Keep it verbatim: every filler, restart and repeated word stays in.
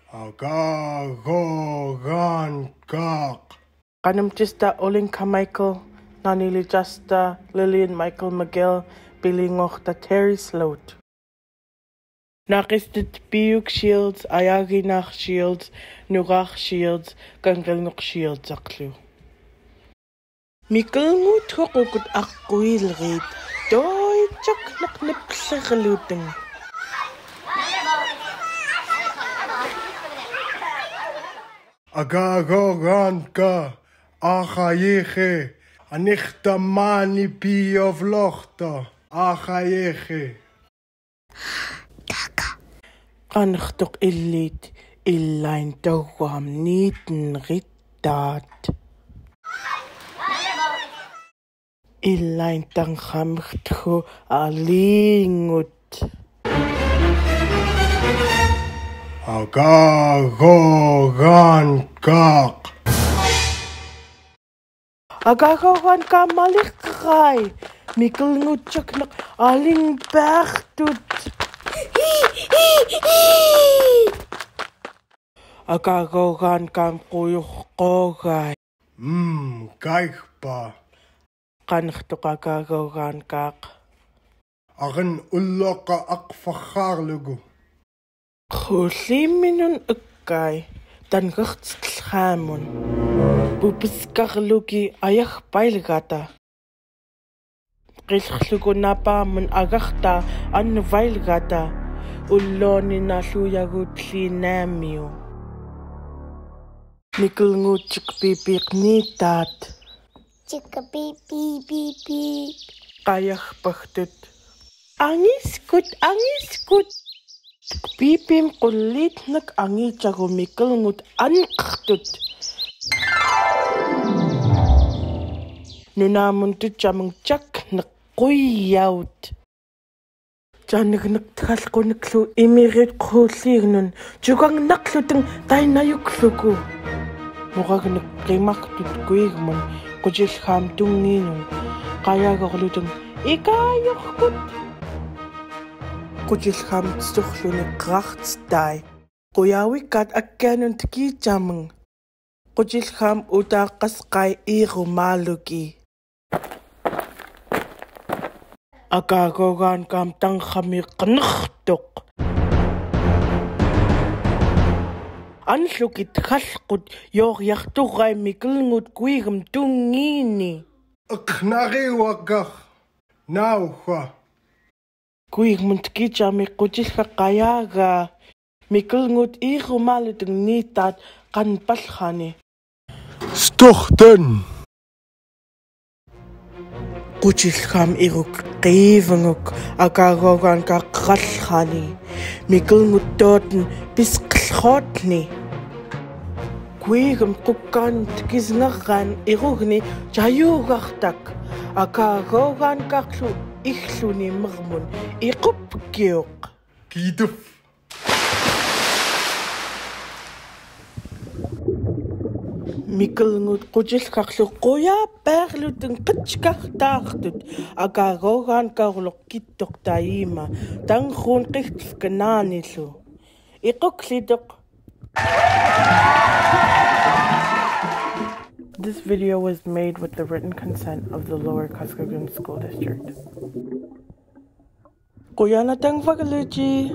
Agagogan kak. Kanum Chester Olin Carmichael, Nanili Chester, Lillian Michael Miguel, Billy Ngorta Terry Sloat. Nakis Piuk Shields, Ayagi Nak Shields, Nugak Shields, Kangalngok Shields aklu. Mikilngut hokukut akwil rit, doi chok nak neplek luteng. Agagogan ka, akayehe, anikta mani pi of lochta, akayehe. Kanektok ilit, ilain tawam nit nritat. Ilain tanghamiktu alingut. Agagogan kak. Agagogan ka malik rai. Mikilngut chok nak aling baktut. Agagogan ka kuyuh kogai. Mm, kaihpa. Kanektok agagogan kak. Akan uloka akfahar lugu. Kuliminun ekai, tanggak titlamun. Bupiskar luki ayah pailgata. Kilhluku napamun agakta an vailgata. Uloni naluyagut linamiu. Mikilngut chik pipik nitat. Chika pi pi pi pi. Kayah paktut. Angiskut, angiskut. Pipim kulit nak angi chago mikilngut anktut. Nunamun tut chameng chak nak kuyaut. Chaneknek thalkunek lu imirit kulignun, chukang nak luteng tainayuk luku. Muragnek kimak tut kuigmun, kujilham tunginun, kayagor luteng, ikayurkut. Kujilham tsuhluni krak tai. Kuyawikat akanun tiki chameng. Kujilham uta kaskai iru maluki. Agagogan kam tangkhami knuhtuk. Anlukit halkut yor yahturai mikilngut kuigum tungini. Eknari wakah nauha. Kuigmun tkichami kujilha kayaga. Mikilngut iru maluteng nitat kan palhani. Stohten. Kujilham iruk kivenguk agagogan ka kralhani. Mikilngut toten pisklhotni. Kuigum kukan tkisngaran irugni chayugartak. Agagogan kaklu ihluni mermun ikupkiuk. Kiduf. Mikilngut kujilhaklu kuya perluteng kechkahtahtut. Agagogan karlok kitok taima. Tangrun kihtfkenanilu. Ikuk litok. This video was made with the written consent of the Lower Kuskokwim School District. Kuyanatang Vakaluchi.